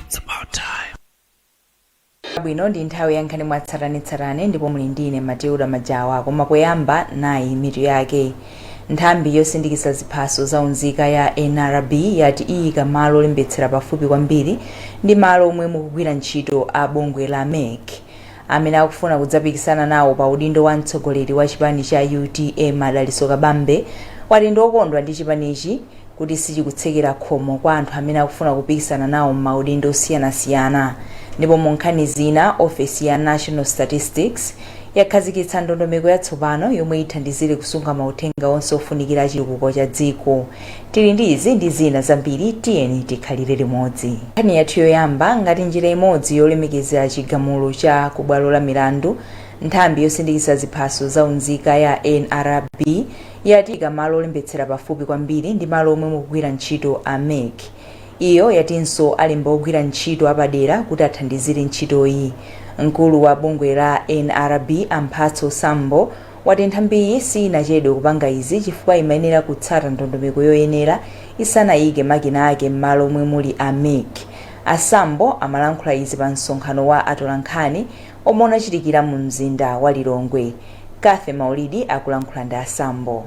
It's about time. Bwino, ndi nthawi ya nkhani mwatsatanetsatane ndipo muli ndine Matilda Majawa. Koma poyamba, nayi mitu yake. Nthambi yosindikitsa ziphaso za unzika ya NRB yati iyika malo olembetsera pafupi kwambiri ndi malo omwe mukugwira ntchito a bungwe la MEC. Amene akufuna kudzapikisana nawo pa udindo wa mtsogoleri wa chipani cha UTM, Adaliso Kabambe, wati ndi okondwa ndi chipanichi kuti sichikutsekera khomo kwa anthu amene akufuna kupikisana nawo m'maudindo osiyanasiyana. Ndipo mu nkhani zina, ofesi ya National Statistics yakhazikitsa ndondomeko yatsopano yomwe ithandizire kusunga mauthenga onse ofunikira achitukuko cha dziko. Tili ndi izi ndi zina zambiri, tiyeni tikhalire limodzi. Nkhani yathu yoyamba: ngati njira imodzi yolemekezera chigamulo cha kubwalo la milandu, nthambi yosindikitsa ziphaso za unzika ya NRB yati iyika malo olembetsera pafupi kwambiri ndi malo omwe mukugwira ntchito a MEC. Iyo yatinso alemba ogwira ntchito apadera kuti athandizire ntchitoyi. Mkulu wa bungwe la NRB, Amphatso Sambo, wati nthambiyi sinachedwe kupanga izi chifukwa imayenera kutsata ndondomeko yoyenera isanayike makina ake m'malo omwe muli a MEC. Asambo amalankhula izi pa msonkhano wa atolankhani omwe unachitikira mu mzinda wa Lilongwe. Kathe Maulidi akulankhula ndi Asambo.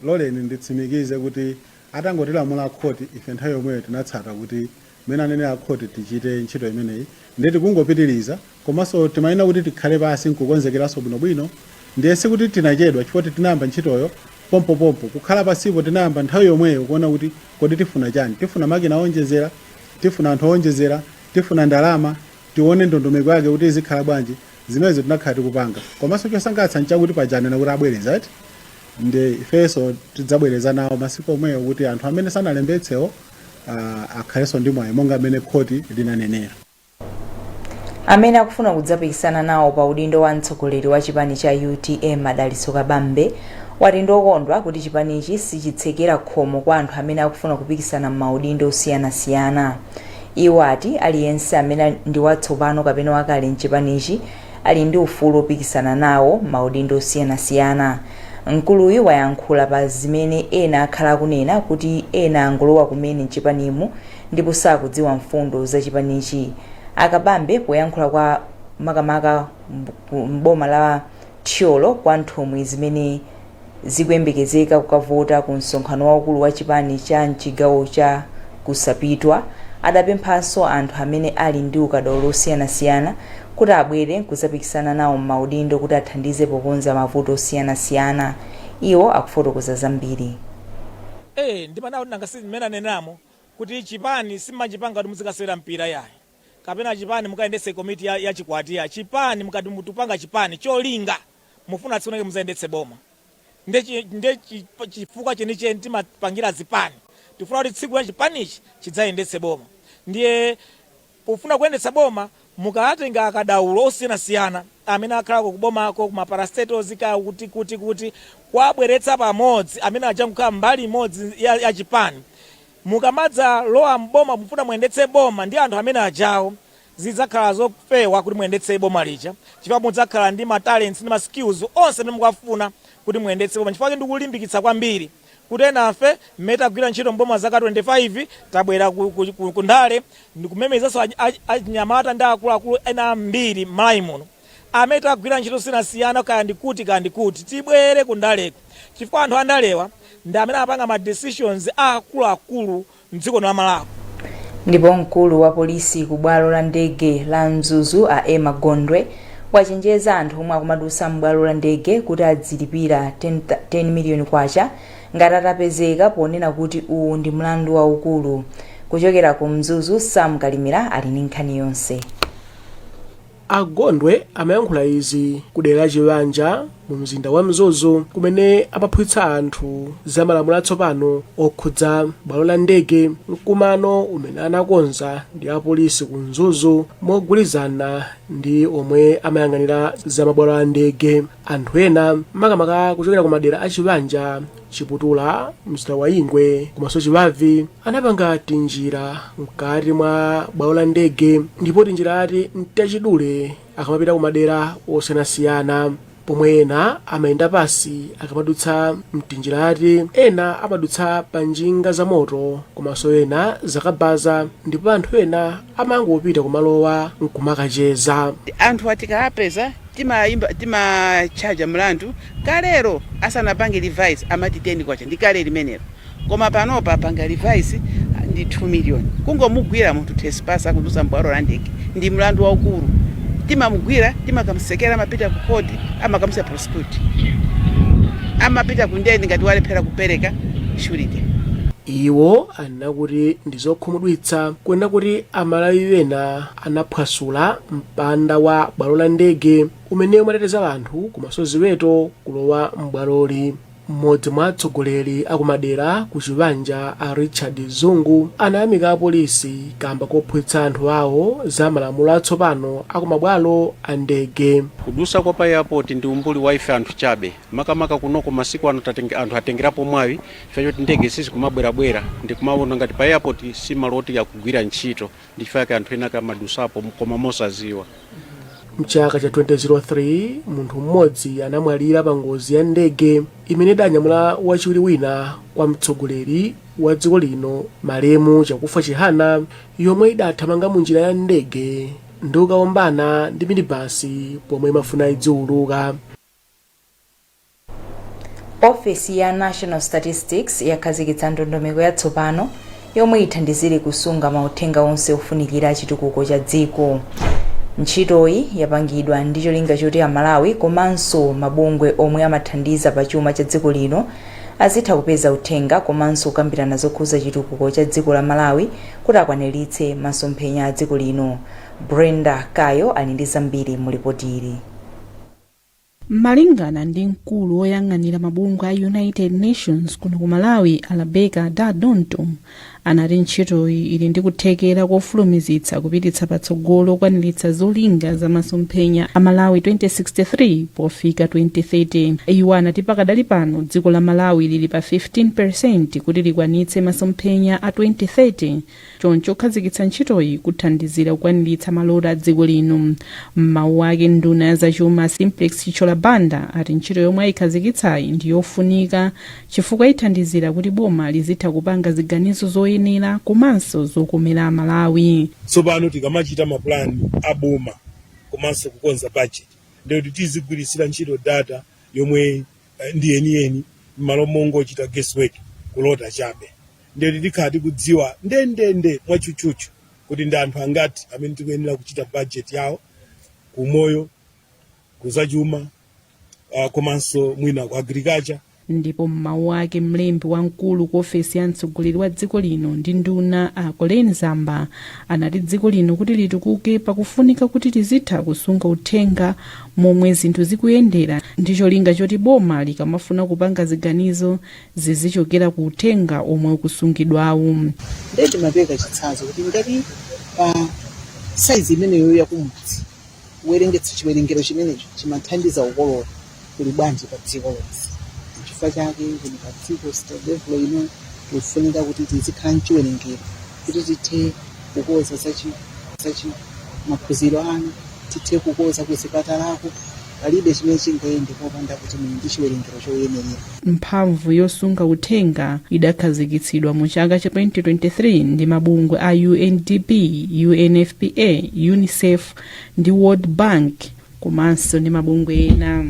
Loleni nditsimikize kuti atangotilamula khoti, ife nthawi yomweyo tinatsata kuti mmene anenera khoti tichite ntchito imeneyi, ndiye tikungopitiriza. Komanso timayenera kuti tikhale pasi nkukonzekeranso bwinobwino. Ndiye sikuti tinachedwa, chifukwa tinayamba ntchitoyo pompopompo. Kukhala pasipo, tinayamba nthawi yomweyo kuona kuti kodi tifuna chani? Tifuna makina owonjezera, tifuna anthu owonjezera, tifuna ndalama, tione ndondomeko yake kuti izikhala bwanji. Zimenezo tinakhala tikupanga. Komanso chosangalatsa nchakuti pajanena kuti abwereza ati, ndi ifenso tidzabwereza nawo masiku omweyo kuti anthu amene sanalembetsewo akhalenso ndi mwayi monga amene khoti linanenera. Amene akufuna kudzapikisana nawo pa udindo wa mtsogoleri wa chipani cha UTM, Adaliso Kabambe, wati ndi okondwa kuti chipanichi sichitsekera khomo kwa anthu amene akufuna kupikisana m'maudindo osiyanasiyana. Iwo ati aliyense amene ndi watsopano kapena wakale mchipanichi ali ndi ufulu opikisana nawo maudindo osiyanasiyana. Mkuluyu wayankhula pa zimene ena akhala akunena kuti ena angolowa kumene mchipanimu ndipo sakudziwa mfundo za chipanichi. Akabambe, poyankhula kwa makamaka mboma la Thyolo kwa nthumwi zimene zikuyembekezeka kukavota ku msonkhano waukulu wa chipani cha mchigawo cha Kusapitwa, adapemphanso anthu amene ali ndi ukadaulo osiyanasiyana kuti abwere kudzapikisana nawo m'maudindo kuti athandize pokonza mavuto osiyanasiyana. Iwo akufotokoza zambiri. Ndimanawo nanga si mmene anenamo kuti chipani simachipanga kuti muzikasewera mpira yayi, kapena chipani mukayendetse komiti ya chikwati ya chipani. Mukati mutupanga chipani, cholinga mufuna tsiku muzayendetse boma. Nde chifukwa chenicheni timapangira zipani, tifuna kuti tsiku la chipanichi chidzayendetse boma. Ndiye pofuna kuyendetsa boma, mukatenga akadaulo osiyanasiyana amene akhalako kubomako, kuma parastatals ka kuti kuwabweretsa pamodzi, amene aja kukhala mbali imodzi ya chipani, mukamadza lowa mboma, mufuna muyendetse boma ndi anthu amene ajawo, zidzakhala zofewa kuti muyendetse boma lija, chifukwa mudzakhala ndi ma talents ndi ma skills onse amene mukafuna kuti muyendetse boma. Chifukwa ndikulimbikitsa kwambiri kuti enafe mmene tagwira ntchito mboma zaka 25, tabwera ku ndale, ndikumemezanso achinyamata ndi akuluakulu ena ambiri m'Malawi muno amene tagwira ntchito zosiyanasiyana, kaya ndikuti, tibwere ku ndaleko, chifukwa anthu andalewa ndi amene apanga ma decisions akuluakulu mdziko la Malawi. Ndipo mkulu wa polisi ku bwalo la ndege la Mzuzu, a Emma Gondwe, wachenjeza anthu omwe akumadusa m'bwalo la ndege kuti adzilipira 10 miliyoni kwacha ngati atapezeka, ponena kuti uwu ndi mlandu waukulu. Kuchokera ku Mzuzu, Sam Kalimira ali ndi nkhani yonse. Agondwe amayankhula izi ku dera la Chiwanja mu mzinda wa Mzuzu, kumene amaphunzitsa anthu za malamulo atsopano okhudza bwalo la ndege. Mkumano umene anakonza ndi apolisi ku Mzuzu mogwirizana ndi omwe amayang'anira za mabwalo a ndege. Anthu ena, makamaka kuchokera ku madera a Chiwanja, Chiputula, mzinda wa Ingwe komanso Chibavi, anapanga tinjira mkati mwa bwalo la ndege, ndipo tinjirati ntachidule akamapita ku madera osiyanasiyana. Pomwe ena amayenda pasi akamadutsa mtinjirati, ena amadutsa pa njinga za moto, komanso ena zakabaza, ndipo anthu ena amangopita kumalowa nkumakacheza. Anthu atikapeza timayimba, timachaja mlandu. Kalero asanapange revise amati 10 kwacha, ndi kale limenelo, koma panopa apanga revise ndi 2 million. Kungomugwira munthu trespass akudusa mbwalo la ndege ndi mlandu waukulu. Timamugwira, timakamsekera, amapita ku court, amakamusa prosecute, amapita ku ndende ngati walephera kupereka surety. Iwo anena kuti ndi zokhumudwitsa kunena kuti Amalawi ena anaphwasula mpanda wa bwalo la ndege umene umateteza anthu komanso ziweto kulowa m'bwaloli. Mmodzi mwa atsogoleri akumadera ku Chiwanja, a Richard Zungu, anayamika apolisi kamba kophunzitsa anthu awo za malamulo atsopano akumabwalo a ndege. Kudusa kwa pa airport ndi umbuli wa ife anthu chabe, makamaka kunoko masiku ano anthu atengerapo mwawi chifukwa choti ndege sizikumabwerabwera, ndikumaona ngati pa airport si malo oti akugwira ntchito, ndi chifukwa chake anthu ena akamadusapo koma mosaziwa. Mchaka cha 2003 munthu mmodzi anamwalira pa ngozi ya ndege imene idanyamula wachiwiri wina kwa mtsogoleri wa dziko lino, malemu Chakufwa Chihana, yomwe idathamanga mu njira ya ndege ndi kukaombana ndi minibasi pomwe imafuna idziuluka. Ofesi ya National Statistics yakhazikitsa ndondomeko yatsopano yomwe ithandizire kusunga mauthenga onse ofunikira chitukuko cha dziko. Ntchitoyi yapangidwa ndi cholinga choti Amalawi komanso mabungwe omwe amathandiza pa chuma cha dziko lino azitha kupeza uthenga komanso kukambirana zokhuza chitukuko cha dziko la Malawi kuti akwaniritse masomphenya a dziko lino. Brenda Kayo ali ndi zambiri mu ripoti ili. Malingana ndi mkulu woyang'anira mabungwe a United Nations kuno ku Malawi, a Rebecca Dontom, anati ntchitoyi ili ndi kuthekera kofulumizitsa kupititsa patsogolo kukwaniritsa zolinga za masomphenya a Malawi 2063 pofika 2030. Iwo anati pakadali pano dziko la Malawi lili pa 15% kuti likwanitse masomphenya a 2030, choncho kukhazikitsa ntchitoyi kuthandizira kukwaniritsa maloto a dziko lino. M'mawu ake, nduna ya zachuma Simplex Chithyola Banda ati ntchito yomwe ayikhazikitsayi ndi yofunika chifukwa ithandizira kuti boma lizitha kupanga ziganizo zoyenera komanso zokomera Amalawi. Tsopano tikamachita mapulani a boma komanso kukonza budget, ndikuti tizigwirisira ntchito data yomwe ndi yeniyeni m'malo mongochita guesswork, kulota chabe. Ndikuti tikhala tikudziwa ndendende mwatchutchutchu kuti ndi anthu angati amene tikuyenera kuchita budget yawo kumoyo, kuzachuma, komanso mwina ku agriculture. Ndipo m'mawu ake, mlembi wamkulu ku ofesi ya mtsogoleri wa dziko lino ndi nduna, a Colleen Zamba, anati dziko lino kuti litukuke pakufunika kuti lizitha kusunga uthenga momwe zinthu zikuyendera ndi cholinga choti boma likamafuna kupanga ziganizo zizichokera ku uthenga omwe ukusungidwawu. Ndiye timapereka chitsanzo kuti ngati pa saizi imeneyo yakumudzi kuwerengetsa chiwerengero chimenecho chimathandiza kukolola, kuli bwanji pa dziko lonse? Chifukwa chake even pa dziko state level ino tikufunika kuti tizikhala mchiwerengero kuti tithe kukoza zachi maphunziro anu, tithe kukoza kuzipatalako. Palibe chimene chingayende popanda kuti muli ndi chiwerengero choyenerera. Mphamvu yosunga uthenga idakhazikitsidwa mu chaka cha 2023 ndi mabungwe a UNDP, UNFPA, UNICEF ndi World Bank komanso ndi mabungwe ena.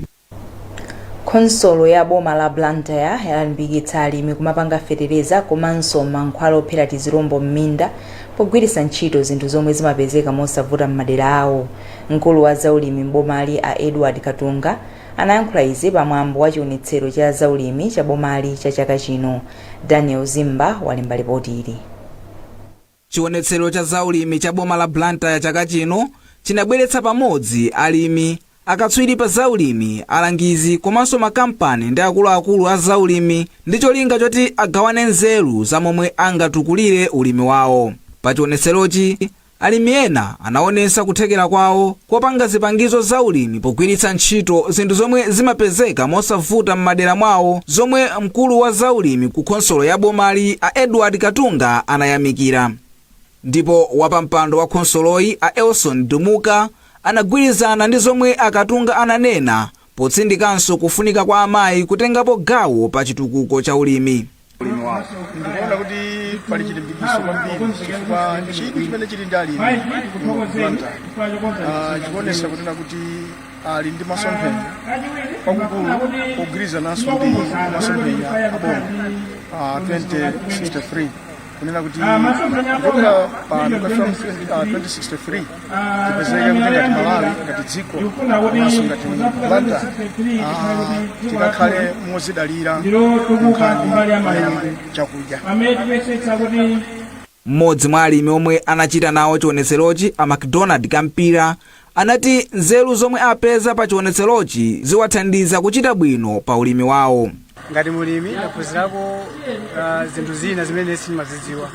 Khonsolo ya boma la Blantyre yalimbikitsa alimi kumapanga fetereza komanso mankhwala ophera tizilombo m'minda pogwiritsa ntchito zinthu zomwe zimapezeka mosavuta m'madera awo. Mkulu wa zaulimi m'bomali, a Edward Katunga, anayankhula izi pamwambo wa chionetsero cha zaulimi cha bomali cha chaka chino. Daniel Zimba walemba ripoti ili. Chionetsero cha zaulimi cha boma la Blantyre chaka chino chinabweretsa pamodzi alimi, akatswiri pa zaulimi, alangizi komanso makampani ndi akuluakulu a zaulimi ndi cholinga choti agawane nzeru za momwe angatukulire ulimi wawo. Pa chionetserochi, alimi ena anaonetsa kuthekera kwawo kopanga zipangizo zaulimi pogwiritsa ntchito zinthu zomwe zimapezeka mosavuta m'madera mwawo, zomwe mkulu wa zaulimi ku khonsolo ya bomali, a Edward Katunga, anayamikira. Ndipo wapampando wa khonsoloyi, a Elson Dumuka, anagwirizana ndi zomwe a Katunga ananena. Potsindikanso kufunika kwa amayi kutengapo gawo pa chitukuko cha ulimi. Ndikuona kuti pali chilimbikitso kwambiri chifukwa chidwi chimene chili ndi alimi kuno ku Blantyre chikuonetsa kunena kuti ali ndi masomphenya kwakukulu pogwirizananso ndi masomphenya aboma 2063, kunena kuti kuchokera pano kukafika mu 2063 tipezeke kuti ngati Malawi, ngati dziko, komanso ngati Blantyre, tikakhale mozidalira nkhani ya chakudya. Mmodzi mwa alimi omwe anachita nawo chionetserochi, a McDonald Kampira, anati nzeru zomwe apeza pa chionetserochi ziwathandiza kuchita bwino pa ulimi wawo. Ngati mulimi ndaphunzirako zinthu zina zimene sindimazidziwa,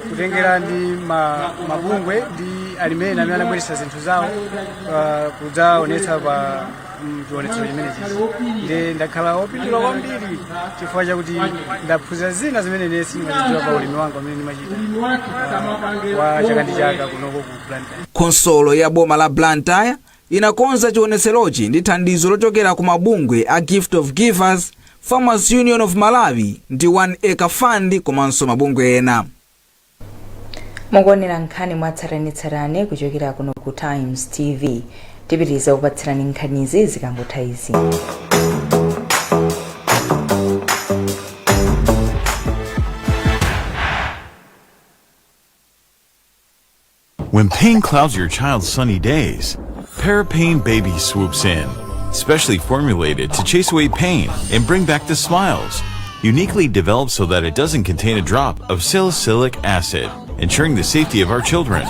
kutengera ndi mabungwe ndi alimi ena amene anabweretsa zinthu zawo kudzaonetsa pa chionetsero chimenechi. Ndi ndakhala wopindula kwambiri chifukwa chakuti ndaphunzira zina zimene ine sindimazidziwa pa ulimi wanga umene ndimachita wa chaka ndi chaka kunoko ku Blantyre. Khonsolo ya boma la Blantyre inakonza chionetserochi ndi thandizo lochokera ku mabungwe a Gift of Givers, Farmers Union of Malawi ndi One Acre Fund komanso mabungwe ena. Mukuonera nkhani mwatsatanetsatane kuchokera kuno ku Times TV. Tipitiriza kupatsirani nkhanizi zikangotha izi. When pain clouds your child's sunny days, Parapain Baby swoops in. Specially formulated to chase away pain and bring back the smiles. Uniquely developed so that it doesn't contain a drop of salicylic acid, ensuring the safety of our children.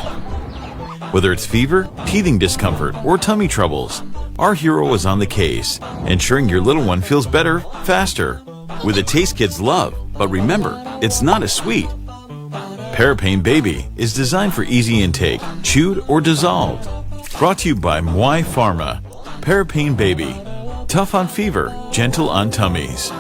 Whether it's fever, teething discomfort, or tummy troubles, our hero is on the case, ensuring your little one feels better, faster. With a taste kids love, but remember, it's not as sweet. Parapain Baby is designed for easy intake, chewed or dissolved. Brought to you by Mwai Pharma. Parapain Baby. Tough on fever, gentle on tummies.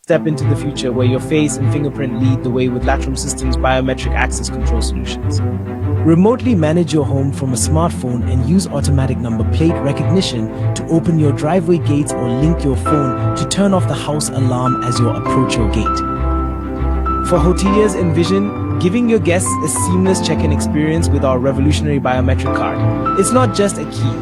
Step into the future where your face and fingerprint lead the way with Latram Systems biometric access control solutions. Remotely manage your home from a smartphone and use automatic number plate recognition to open your driveway gates or link your phone to turn off the house alarm as you approach your gate. For hoteliers, envision giving your guests a seamless check-in experience with our revolutionary biometric card. It's not just a key.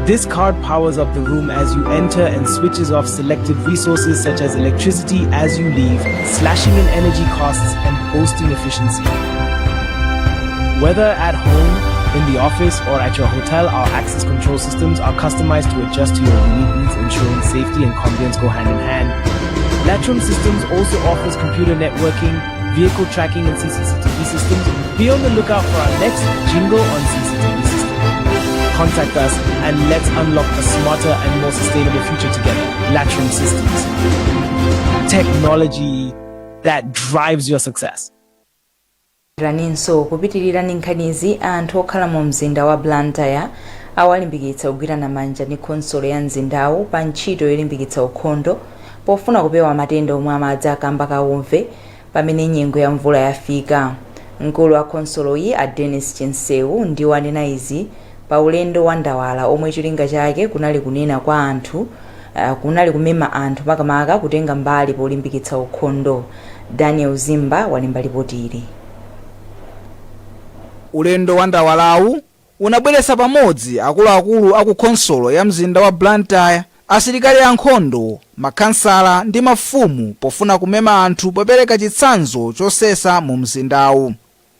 This card powers up the room as you enter and switches off selected resources such as electricity as you leave, slashing in energy costs and boosting efficiency. Whether at home, in the office, or at your hotel, our access control systems are customized to adjust to your unique needs, ensuring safety and convenience go hand in hand. Latram Systems also offers computer networking, vehicle tracking, and CCTV systems. Be on the lookout for our next jingle on CCTV system. Contact us and let's unlock a smarter and more sustainable future together. Latram Systems. Technology that drives your success. Raninso kupitirira ndi nkhanizi, anthu okhala mu mzinda wa Blantyre awalimbikitsa kugwirana manja ndi khonsolo ya mzindawu pa ntchito yolimbikitsa ukhondo pofuna kupewa matenda omwe amadza kamba ka umve pamene nyengo ya mvula yafika. Mkulu wa khonsoloyi, a Dennis Chinsewu, ndiwo anena izi pa ulendo wa ndawala omwe cholinga chake kunali kunena kwa anthu kunali kumema anthu makamaka kutenga mbali polimbikitsa ukhondo. Daniel Zimba walemba ripoti ili. Ulendo wa ndawalawu unabweretsa pamodzi akuluakulu aku khonsolo ya mzinda wa Blantyre, asilikali ankhondo, makhansala ndi mafumu pofuna kumema anthu popereka chitsanzo chosesa mu mzindawu.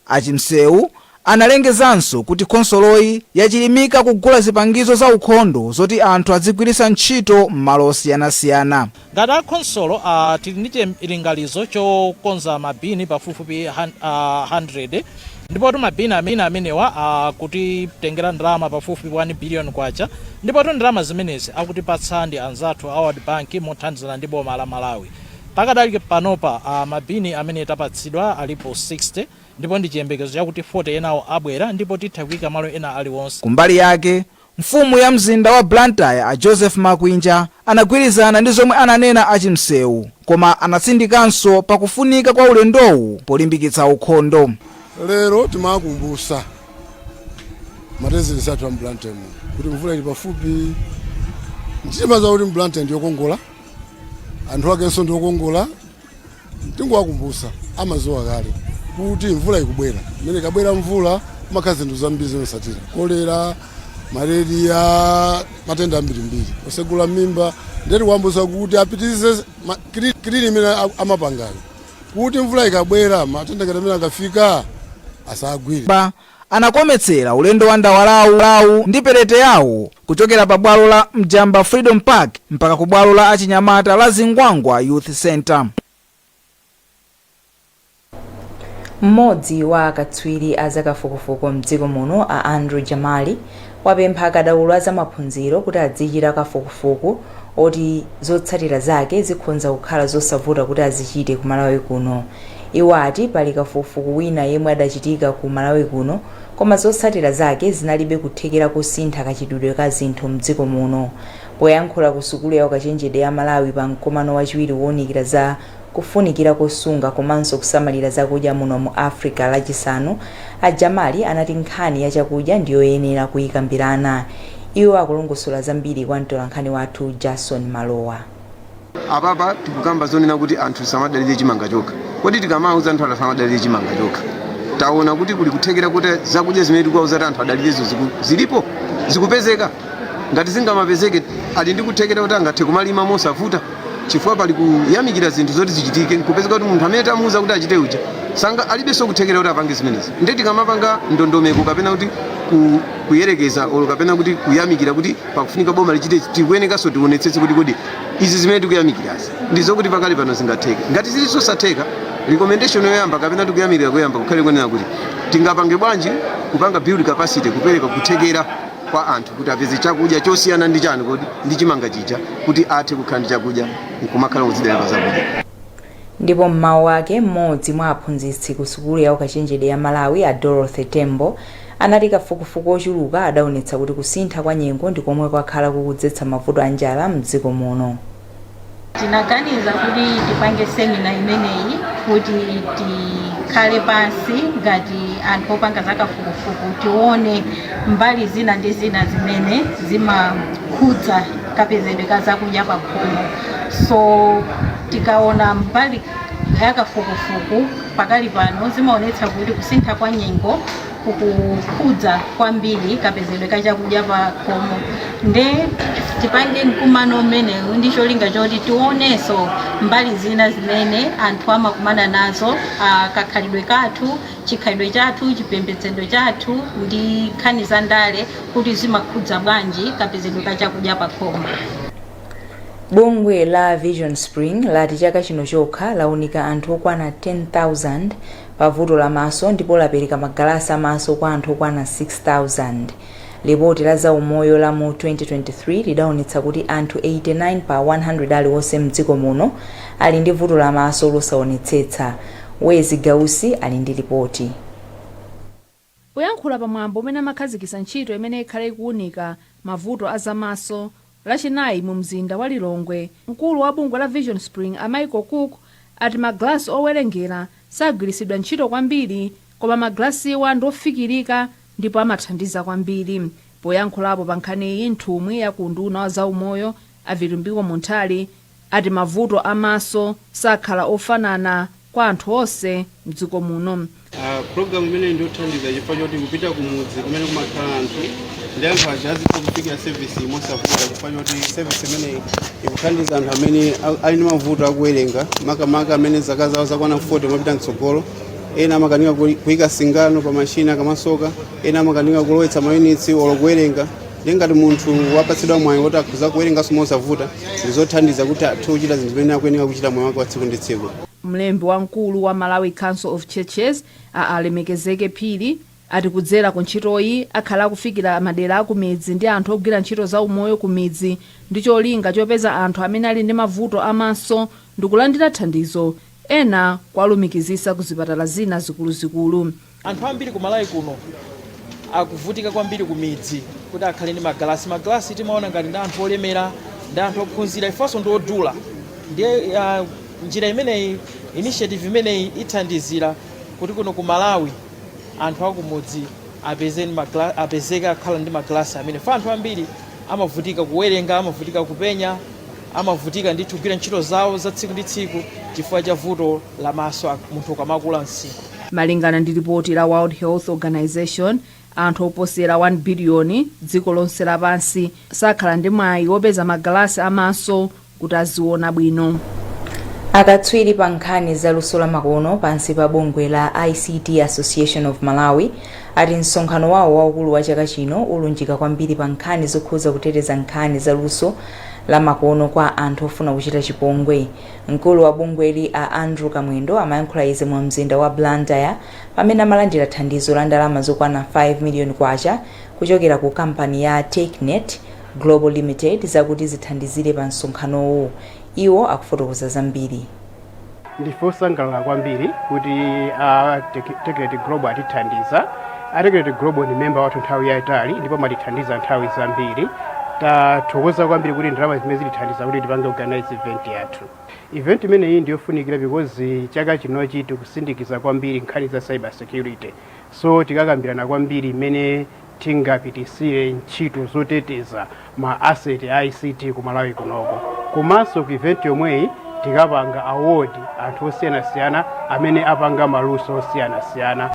Achimsewu analengezanso kuti khonsoloyi yachilimika kugula zipangizo za ukhondo zoti anthu adzigwiritsa ntchito m'malo osiyanasiyana. Ngati akhonsolo tili ndi chilinganizo chokonza mabini pafupifupi 100, ndipotu mabini amenewa akutitengera ndalama pafupifupi 1 billion kwacha, ndipotu ndalama zimenezi akutipatsa ndi anzathu a World Bank mothandizana ndi boma la Malawi. Pakadali panopa mabini amene tapatsidwa alipo 60, ndipo ndi chiyembekezo chakuti 40 enawo abwera ndipo titha kuyika malo ena aliwonse. Kumbali yake, mfumu ya mzinda wa Blantyre, a Joseph Makwinja, anagwirizana ndi zomwe ananena achimsewu, koma anatsindikanso pakufunika kwa ulendowu polimbikitsa ukhondo. Lero timakumbutsa Ma residents athu a m'Blantyre muno kuti mvula ili pafupi. Timadziwa kuti m'Blantyre ndiyokongola, anthu akenso ndiokongola. Tingowakumbutsa, amadziwa kale kuti mvula ikubwera. Imene ikabwera mvula kumakhala zinthu zambiri zimatsatira: kolera, malaria, matenda ambirimbiri osegula mimba. Ndiye tikuwakumbutsa kuti apitirize clean imene amapangayo kuti mvula ikabwera matenda ngati amene akafika asagwire. Ba anakometsera ulendo wa ndawalawu ndi perete yawo kuchokera pa bwalo la Mjamba Freedom Park mpaka ku bwalo la achinyamata la Zingwangwa Youth Center. Mmodzi wa akatswiri a zakafukufuku mdziko muno, a Andrew Jamali, wapempha akadaulo a zamaphunziro kuti adzichita kafukufuku oti zotsatira zake zikhonza kukhala zosavuta kuti azichite ku Malawi kuno. Iwo ati pali kafukufuku wina yemwe adachitika ku Malawi kuno koma zotsatira zake zinalibe kuthekera kosintha kachitidwe ka zinthu mdziko muno. Poyankhula ku sukulu ya ukachenjede ya Malawi pa mkumano wachiwiri wounikira za kufunikira kosunga komanso kusamalira zakudya muno mu Africa Lachisanu, a Jamali anati nkhani ya chakudya ndiyoyenera kuyikambirana. Iwo akulongosola zambiri kwa mtolankhani wathu Jason Malowa. Apapa tikukamba zonena kuti anthu samadalire chimanga chokha. Kodi tikamauza anthu asamadalire chimanga chokha, taona kuti kuli kuthekera kuti zakudya zimene tikuwauza kuti anthu adalirezo zilipo, zikupezeka? Ngati zingamapezeke, ali ndi kuthekera kuti angathe kumalima mosavuta, chifukwa pali kuyamikira zinthu zoti zichitike, nkupezeka kuti munthu amene tamuuza kuti achite uja sanga alibenso kuthekera kuti apange zimenezi. Ndiye tikamapanga ndondomeko kapena kuti kuyerekeza olo kapena kuti kuyamikira kuti pakufunika boma lichite, tikuyenekanso tionetsetse kuti kodi izi zimene tikuyamikirazi ndi zokuti pakali pano zingatheke? Ngati zili zosatheka, recommendation yoyamba kapena tikuyamikira koyamba kukhale kunena kuti tingapange bwanji kupanga build capacity, kupereka kuthekera kwa anthu kuti apeze chakudya chosiyana ndi chani kodi ndi chimanga chija, kuti athe kukhala ndi chakudya nkumakhala kudzidalira pa zakudya. Ndipo m'mawu ake, mmodzi mwa aphunzitsi ku sukulu ya ukachenjede ya Malawi, a Dorothy Tembo, anati kafukufuku ochuluka adaonetsa kuti kusintha kwa nyengo ndi komwe kwakhala kukudzetsa mavuto a njala mdziko muno. Tinaganiza kuti tipange seminar imeneyi kuti tikhale pansi ngati anthu opanga zakafukufuku, tione mbali zina ndi zina zimene zimakhudza kapezedwe ka zakudya pa khomo. So tikaona mbali yakafukufuku pakali pano, zimaonetsa kuti kusintha kwa nyengo kukukhudza kwambiri kapezedwe ka chakudya pa khomo. Nde tipange mkumano umenewu ndi cholinga choti tionenso mbali zina zimene anthu amakumana nazo, kakhalidwe kathu, chikhalidwe chathu, chipembedzedwe chathu ndi nkhani za ndale, kuti zimakhudza bwanji kapezedwe ka chakudya pa khomo. Bungwe la Vision Spring lati chaka chino chokha launika anthu okwana 10,000 pa vuto la maso ndipo lapereka magalasi amaso kwa anthu okwana 6,000. Lipoti la zaumoyo la mu 2023 lidaonetsa kuti anthu 89 pa 100 aliwonse mdziko muno ali ndi vuto la maso losaonetsetsa. Wezi Gausi ali ndi lipoti. Poyankhula pa mwambo umene amakhazikitsa ntchito imene ikhale ikuwunika mavuto a zamaso Lachinayi mu mzinda wa Lilongwe, mkulu wa bungwe la Vision Spring a Michael Cook ati magalasi owerengera sagwiritsidwa ntchito kwambiri koma magalasiwa ndi ofikirika ndipo amathandiza kwambiri. Poyankhulapo pa nkhaniyi, nthumwi ya ku unduna wa zaumoyo a Vitumbiko Munthali ati mavuto a maso sakhala ofanana kwa anthu onse mdziko muno. Program imeneyi ndiyothandiza chifukwa choti kupita kumudzi kumene kumakhala anthu ndi anthu aja azitha kufikira service mosavuta, chifukwa choti service imeneyi ikuthandiza anthu amene ali ndi mavuto akuwerenga, makamaka amene zaka zawo zakwana 40 mapita mtsogolo. Ena amakanika kuyika singano pa mashini akamasoka, ena amakanika kulowetsa mayunitsi olo kuwerenga. Ndi ngati munthu wapatsidwa mwayi woti akhoza kuwerenganso mosavuta, ndizothandiza kuti athe kuchita zinthu zimene akuyenera kuchita moyo wake wa tsiku ndi tsiku. Mlembi wamkulu wa Malawi Council of Churches a Alemekezeke Phiri ati kudzera ku ntchitoyi akhala akufikira madera akumidzi ndi anthu ogwira ntchito za umoyo ku midzi ndi cholinga chopeza anthu amene ali ndi mavuto amaso ndikulandira thandizo, ena kuwalumikizisa ku zipatala zina zikuluzikulu. Anthu ambiri ku Malawi kuno akuvutika kwambiri ku midzi kuti akhale ndi magalasi. Magalasi timaona ngati ndi anthu olemera, ndi anthu ophunzira, ifenso ndi odula. Ndiye njira imeneyi, initiative imeneyi ithandizira kuti kuno ku Malawi anthu akumudzi apeze ndi apezeke akhala ndi magalasi amene fa anthu ambiri amavutika kuwerenga, amavutika kupenya, amavutika ndithu kugwira ntchito zawo za tsiku ndi tsiku chifukwa cha vuto la maso munthu ukamakula msinkhu. Malingana ndi ripoti la World Health Organization, anthu oposera 1 biliyoni dziko lonse lapansi sakhala ndi mwayi wopeza magalasi amaso kuti aziona bwino. Akatswiri pa nkhani za luso la makono pansi pa bungwe la ICT Association of Malawi ati msonkhano wawo waukulu wa chaka chino ulunjika kwambiri pa nkhani zokhuza kuteteza nkhani za luso la makono kwa anthu ofuna kuchita chipongwe. Mkulu wa bungweli, a Andrew Kamwendo, amayankhula izi mu mzinda wa Blantyre pamene amalandira thandizo la ndalama zokwana 5 miliyoni kwacha kuchokera ku kampani ya Technet Global Limited zakuti zithandizire pa msonkhanowu. Iwo akufotokoza zambiri. Ndife osangalala kwambiri kuti a Technet Global atithandiza. A Technet Global ndi memba wathu nthawi yayitali ndipo amatithandiza nthawi zambiri. Tathokoza kwambiri kuti ndalama zimene zitithandiza kuti tipange organize event yathu. Event imeneyi ndiyofunikira because chaka chinochi tikusindikiza kwambiri nkhani za cyber security, so tikakambirana kwambiri imene tingapitisire ntchito zoteteza ma asset a ICT ku Malawi kunoko. Komanso ku event yomweyi tikapanga award anthu osiyanasiyana amene apanga maluso osiyanasiyana.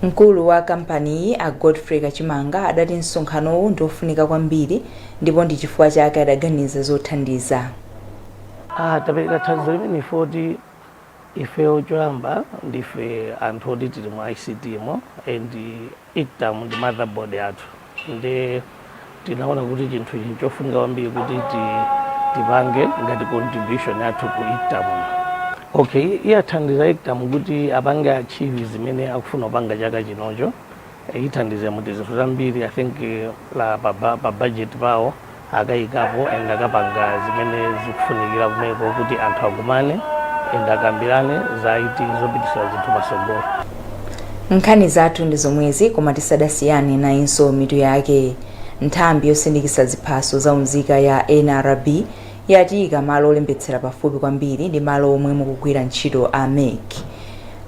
Mkulu wa kampaniyi, a Godfrey Kachimanga, adati msonkhanowu ndi ofunika kwambiri ndipo ndi chifukwa chake adaganiza zothandiza. Tapereka thandizo limene foti ifeyo choyamba ndife anthu oti tili mu ICT mo and ICTAM ndi motherboard yathu, ndi tinaona kuti chinthu ichi chofunika kwambiri kuti tipange ngati contribution yathu ku ICTAM. Okay, iyathandiza ICTAM kuti apange achieve zimene akufuna kupanga chaka chinocho. Ithandize muti zinthu zambiri. I think la pa budget pawo akayikapo and akapanga zimene zikufunikira kumeko kuti anthu akumane and akambirane za IT zopitisa zinthu pasogolo. Nkhani zathu ndi zomwezi, koma tisadasiyane, nayinso mitu yake. Nthambi yosindikisa ziphaso za unzika ya NRB yatiyika malo olembetsera pafupi kwambiri ndi malo omwe mukugwira ntchito a MEC.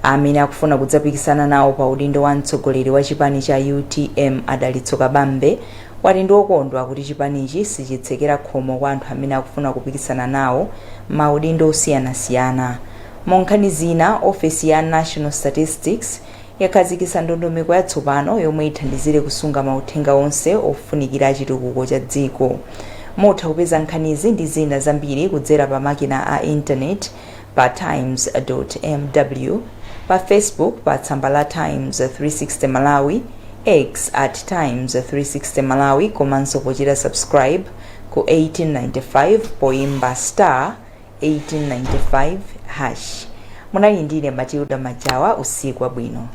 Amene akufuna kudzapikisana nawo pa udindo wa mtsogoleri wa chipani cha UTM, Adalitso Kabambe, wati ndi okondwa kuti chipanichi sichitsekera khomo kwa anthu amene akufuna kupikisana nawo maudindo osiyanasiyana. Mu nkhani zina, ofesi ya National Statistics yakhazikitsa ndondomeko yatsopano yomwe ithandizire kusunga mauthenga onse ofunikira chitukuko cha dziko. Mutha kupeza nkhanizi ndi zina zambiri kudzera pa makina a intaneti pa times.mw, pa Facebook pa tsamba la Times 360 Malawi, X at Times 360 Malawi, komanso pochita subscribe ku 1895 poimba star 1895 hash. Munali ndine Matilda Majawa. Usiku wabwino.